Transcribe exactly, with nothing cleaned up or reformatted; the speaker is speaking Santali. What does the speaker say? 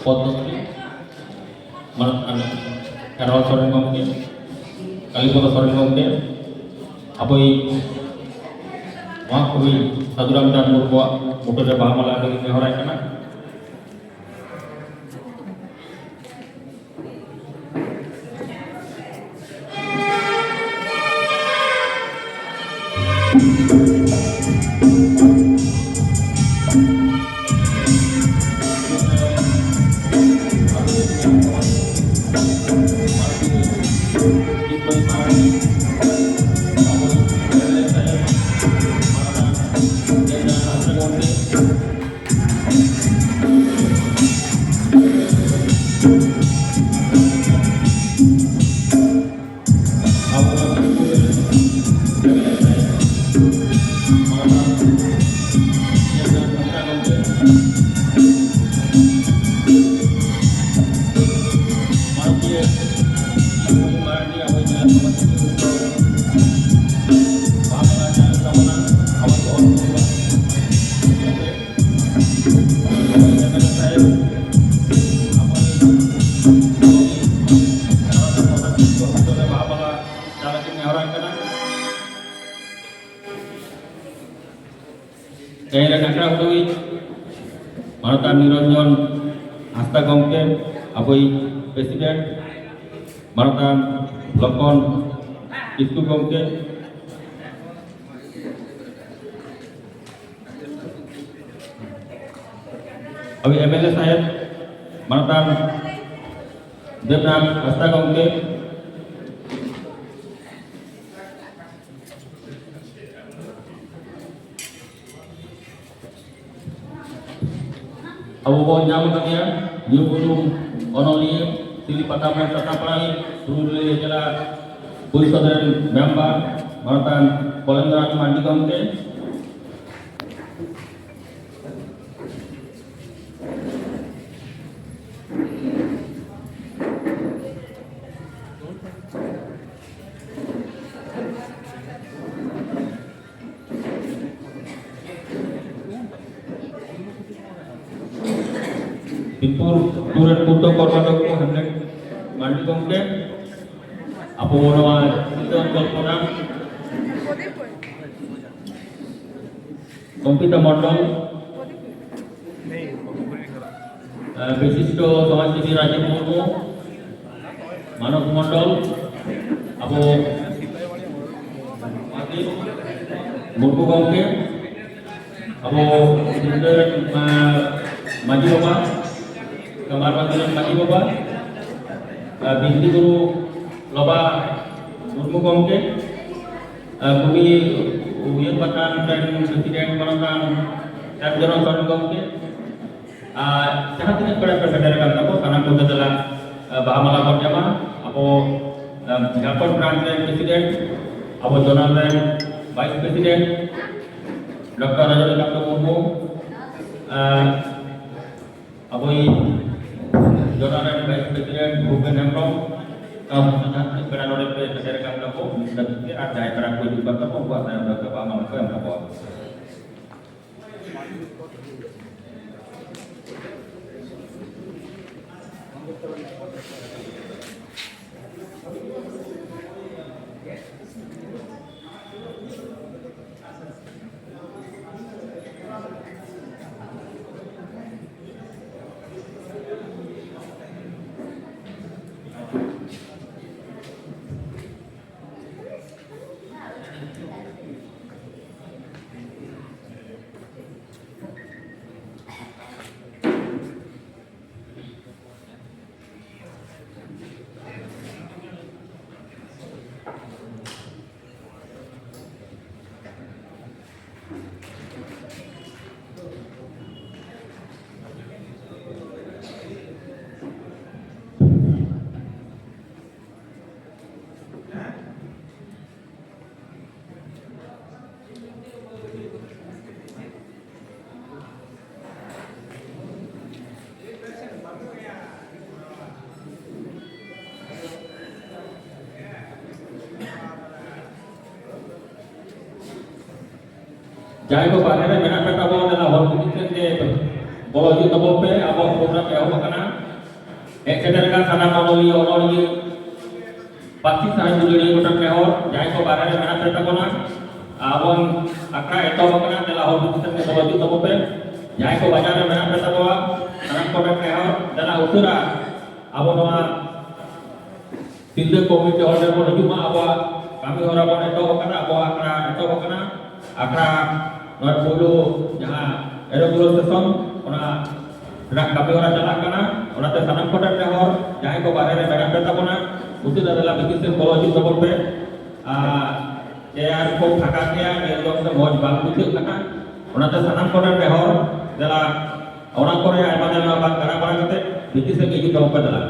ᱯᱚᱫᱽᱢᱚᱥᱨᱤ ᱢᱟᱱᱚᱛ ᱠᱷᱮᱨᱣᱟᱞ ᱥᱚᱨᱮᱱ ᱜᱚᱢᱠᱮ, ᱠᱟᱞᱤᱯᱚᱫᱚ ᱥᱚᱨᱮᱱ ᱜᱚᱢᱠᱮ, ᱟᱵᱚᱭᱤᱡ ᱱᱚᱣᱟ ᱠᱚᱵᱤ ᱥᱟᱹᱫᱷᱩ ᱨᱟᱢᱪᱟᱸᱫᱽ ᱢᱩᱨᱢᱩᱣᱟᱜ ᱵᱩᱴᱟᱹ ᱨᱮ ᱵᱟᱦᱟ ᱢᱟᱞᱟ ᱞᱟᱹᱜᱤᱫ ᱱᱮᱦᱚᱨᱟᱭ ᱠᱟᱱᱟ᱾ ᱛᱮᱦᱮᱧ ᱨᱮᱱ ᱟᱠᱷᱲᱟ ᱩᱰᱩᱠᱤᱡ ᱢᱟᱱᱚᱛᱟᱱ ᱱᱤᱨᱚᱧᱡᱚᱱ ᱦᱟᱸᱥᱫᱟ ᱜᱚᱢᱠᱮ, ᱟᱵᱚᱭᱤᱡ president ᱢᱟᱱᱚᱛᱟᱱ ᱞᱚᱠᱷᱚᱱ ᱠᱤᱥᱠᱩ ᱜᱚᱢᱠᱮ, ᱟᱵᱚᱭᱤᱡ MLA ᱥᱟᱦᱮᱵᱽ ᱢᱟᱱᱚᱛᱟᱱ ᱫᱮᱵᱽᱱᱟᱛᱷ ᱦᱟᱸᱥᱫᱟ ᱜᱚᱢᱠᱮ, ᱟᱵᱚ ᱵᱚᱱ ᱧᱟᱢ ᱟᱠᱟᱫᱮᱭᱟ ᱧᱩᱢ ᱩᱨᱩᱢ ᱚᱱᱚᱞᱤᱭᱟᱹ, ᱥᱤᱞᱤ ᱯᱟᱛᱷᱟᱢ ᱨᱮᱱ ᱥᱟᱛᱟᱢ ᱯᱟᱲᱦᱟᱣᱤᱡ, ᱯᱩᱨᱩᱞᱤᱭᱟᱹ ᱡᱮᱞᱟ ᱯᱚᱨᱤᱥᱚᱫ ᱨᱮᱱ ᱢᱮᱢᱵᱟᱨ ᱢᱟᱱᱚᱛᱟᱱ ᱠᱚᱞᱮᱱᱫᱨᱚᱱᱟᱛᱷ ᱢᱟᱱᱰᱤ ᱜᱚᱢᱠᱮ᱾ ᱵᱤᱱᱯᱩᱨ ᱟᱹᱛᱩ ᱨᱮᱱ ᱯᱩᱨᱛᱷᱚ ᱠᱚᱨᱢᱟᱫᱷᱚᱠᱠᱷᱚ ᱦᱮᱢᱞᱮᱴ ᱢᱟᱱᱰᱤ ᱜᱚᱢᱠᱮ, ᱟᱵᱚ ᱱᱚᱣᱟ ᱥᱤᱞᱫᱟᱹ ᱚᱧᱪᱚᱞ ᱯᱨᱚᱫᱷᱟᱱ ᱠᱚᱢᱯᱤᱛᱟ ᱢᱚᱱᱰᱚᱞ, ᱵᱤᱥᱤᱥᱴ ᱥᱚᱢᱟᱡᱽᱥᱮᱵᱤ ᱨᱟᱡᱤᱵ ᱢᱩᱨᱢᱩ, ᱢᱟᱱᱚᱥ ᱢᱚᱱᱰᱚᱞ, ᱟᱵᱚ ᱢᱩᱨᱢᱩ ᱜᱚᱢᱠᱮ, ᱟᱵᱚ ᱥᱤᱞᱫᱟᱹ ᱨᱮᱱ, ᱢᱟ-, ᱢᱟᱹᱡᱷᱤ ᱵᱟᱵᱟ, ᱠᱟᱢᱟᱨ ᱵᱟᱸᱫᱷᱤ ᱨᱮᱱ ᱢᱟᱹᱡᱷᱤ ᱵᱟᱵᱟ, ᱟᱨ ᱵᱤᱱᱛᱤ ᱜᱩᱨᱩ ᱞᱚᱵᱟ ᱢᱩᱨᱢᱩ ᱜᱚᱢᱠᱮ, ᱟᱨ ᱠᱩᱲᱤ ᱩᱭᱦᱟᱹᱨ ᱵᱟᱛᱷᱟᱱ ᱨᱮᱱ ᱯᱨᱮᱥᱤᱰᱮᱱᱴ ᱢᱟᱱᱚᱛᱟᱱ ᱥᱟᱨᱡᱚᱱ ᱥᱚᱨᱮᱱ ᱜᱚᱢᱠᱮ, ᱟᱨ ᱡᱟᱦᱟᱸ ᱛᱤᱱᱟᱹᱜ ᱯᱮᱲᱟ ᱯᱮ ᱥᱮᱴᱮᱨ ᱟᱠᱟᱱ ᱛᱟᱵᱚ, ᱥᱟᱱᱟᱢ ᱠᱚᱜᱮ ᱫᱮᱞᱟ, ᱟ, ᱵᱟᱦᱟ ᱢᱟᱞᱟ ᱵᱚᱱ ᱮᱢᱟ᱾ ᱟᱵᱚ, ᱟ, ᱡᱷᱟᱲᱠᱷᱚᱸᱰ ᱵᱨᱟᱱᱪ ᱨᱮᱱ ᱯᱨᱮᱥᱤᱰᱮᱱᱴ, ᱟᱵᱚ ᱡᱳᱱᱟᱞ ᱨᱮᱱ ᱵᱷᱟᱭᱤᱥ ᱯᱨᱮᱥᱤᱰᱮᱱᱴ ᱰᱚᱠᱴᱚᱨ ᱨᱟᱡᱚᱱᱤᱠᱟᱱᱛ ᱢᱩᱨᱢᱩ, ᱟ, ᱟᱵᱚᱭᱤᱡ ᱡᱳᱱᱟᱞ ᱨᱮᱱ ᱵᱷᱟᱭᱤᱥ ᱯᱨᱮᱥᱤᱰᱮᱱᱴ ᱵᱷᱩᱯᱮᱱ ᱦᱮᱢᱵᱨᱚᱢ, ᱟ, ᱡᱟᱦᱟᱸ ᱛᱤᱱᱟᱹᱜ ᱯᱮᱲᱟ ᱱᱚᱰᱮ ᱯᱮ ᱥᱮᱴᱮᱨ ᱟᱠᱟᱱ ᱛᱟᱵᱚ, ᱩᱱᱠᱩ ᱞᱟᱹᱜᱤᱫ ᱛᱮ ᱟᱨ ᱡᱟᱦᱟᱸᱭ ᱯᱮᱲᱟ ᱠᱚ ᱦᱤᱡᱩᱜ ᱠᱟᱱ ᱛᱟᱵᱚ, ᱩᱱᱠᱩᱣᱟᱜ ᱛᱟᱭᱚᱢ ᱫᱟᱨᱟᱢ ᱵᱟᱦᱟ ᱢᱟᱞᱟ ᱠᱚ ᱮᱢ ᱛᱟᱵᱚᱣᱟ᱾ ᱡᱟᱦᱟᱸᱭ ᱠᱚ ᱵᱟᱦᱨᱮ ᱨᱮ ᱢᱮᱱᱟᱜ ᱯᱮ ᱛᱟᱵᱚᱱ, ᱫᱮᱞᱟ ᱦᱚᱨ ᱠᱚ ᱢᱤᱫᱴᱮᱱ ᱜᱮ ᱵᱚᱞᱚ ᱦᱤᱡᱩᱜ ᱛᱟᱵᱚᱱ ᱯᱮ, ᱟᱵᱚᱣᱟᱜ ᱯᱨᱳᱜᱨᱟᱢ ᱮᱦᱚᱵ ᱟᱠᱟᱱᱟ᱾ ᱦᱮᱡ ᱥᱮᱴᱮᱨ ᱟᱠᱟᱱ ᱥᱟᱱᱟᱢ ᱚᱱᱚᱞᱤᱭᱟᱹ, ᱚᱱᱚᱞᱤᱭᱟᱹ, ᱯᱟᱹᱨᱥᱤ ᱥᱟᱶᱦᱮᱫ ᱫᱩᱞᱟᱹᱲᱤᱭᱟᱹ ᱠᱚᱴᱷᱮᱱ ᱱᱮᱦᱚᱨ, ᱡᱟᱦᱟᱸᱭ ᱠᱚ ᱵᱟᱦᱨᱮ ᱨᱮ ᱢᱮᱱᱟᱜ ᱯᱮ ᱛᱟᱵᱚᱱᱟ, ᱟᱵᱚᱱ ᱟᱠᱷᱲᱟ ᱮᱛᱚᱦᱚᱵ ᱟᱠᱟᱱᱟ, ᱫᱮᱞᱟ ᱦᱚᱲ ᱵᱷᱤᱛᱤᱨ ᱥᱮᱫ ᱵᱚᱞᱚ ᱦᱤᱡᱩᱜ ᱛᱟᱵᱚᱱ ᱯᱮ᱾ ᱡᱟᱦᱟᱸᱭ ᱠᱚ ᱵᱟᱡᱟᱨ ᱨᱮ ᱢᱮᱱᱟᱜ ᱯᱮ ᱛᱟᱵᱚᱱᱟ, ᱥᱟᱱᱟᱢ ᱠᱚᱴᱷᱮᱱ ᱱᱮᱦᱚᱨ, ᱫᱮᱞᱟ ᱩᱥᱟᱹᱨᱟ ᱟᱵᱚ ᱱᱚᱣᱟ ᱥᱤᱞᱫᱟᱹ ᱠᱚᱢᱤᱴᱤ ᱦᱚᱲ ᱴᱷᱮᱱ ᱵᱚᱱ ᱦᱤᱡᱩᱜ ᱢᱟ, ᱟᱵᱚᱣᱟᱜ ᱠᱟᱹᱢᱤ ᱦᱚᱨᱟ ᱵᱚᱱ ᱮᱛᱚᱦᱚᱵ ᱟᱠᱟᱱᱟ, ᱟᱵᱚᱣᱟᱜ ᱟᱠᱷᱲᱟ ᱮᱛᱚᱦᱚᱵ ᱟᱠᱟᱱᱟ᱾ ᱟᱠᱷᱲᱟ ᱱᱚᱣᱟ ᱯᱳᱭᱞᱳ ᱡᱟᱦᱟᱸ ᱨᱮᱜᱩᱞᱟᱨ ᱥᱮᱥᱚᱱ, ᱚᱱᱟ ᱨᱮᱱᱟᱜ ᱠᱟᱹᱢᱤ ᱦᱚᱨᱟ ᱪᱟᱞᱟᱜ ᱠᱟᱱᱟ᱾ ᱚᱱᱟᱛᱮ ᱥᱟᱱᱟᱢ ᱠᱚᱴᱷᱮᱱ ᱱᱮᱦᱚᱨ, ᱡᱟᱦᱟᱸᱭ ᱠᱚ ᱵᱟᱦᱨᱮ ᱨᱮ ᱢᱮᱱᱟᱜ ᱯᱮ ᱛᱟᱵᱚᱱᱟ, ᱩᱥᱟᱹᱨᱟ ᱫᱮᱞᱟ ᱵᱷᱤᱛᱤᱨ ᱥᱮᱫ ᱵᱚᱞᱚ ᱦᱤᱡᱩᱜ ᱛᱟᱵᱚᱱ ᱯᱮ᱾ ᱟᱨ ᱪᱮᱭᱟᱨ ᱠᱚ ᱯᱷᱟᱸᱠᱟ ᱜᱮᱭᱟ, ᱧᱮᱞ ᱡᱚᱝ ᱛᱮ ᱢᱚᱡᱽ ᱵᱟᱝ ᱵᱩᱡᱷᱟᱹᱜ ᱠᱟᱱᱟ᱾ ᱚᱱᱟᱛᱮ ᱥᱟᱱᱟᱢ ᱠᱚᱴᱷᱮᱱ ᱱᱮᱦᱚᱨ, ᱫᱮᱞᱟ ᱚᱱᱟ ᱠᱚᱨᱮ ᱟᱭᱢᱟ ᱫᱤᱱ ᱵᱟᱝ ᱫᱟᱬᱟ ᱵᱟᱲᱟ ᱠᱟᱛᱮ ᱵᱷᱤᱛᱤᱨ ᱥᱮᱫ ᱜᱮ ᱦᱤᱡᱩᱜ ᱛᱟᱵᱚᱱ ᱯᱮ ᱫᱮᱞᱟ᱾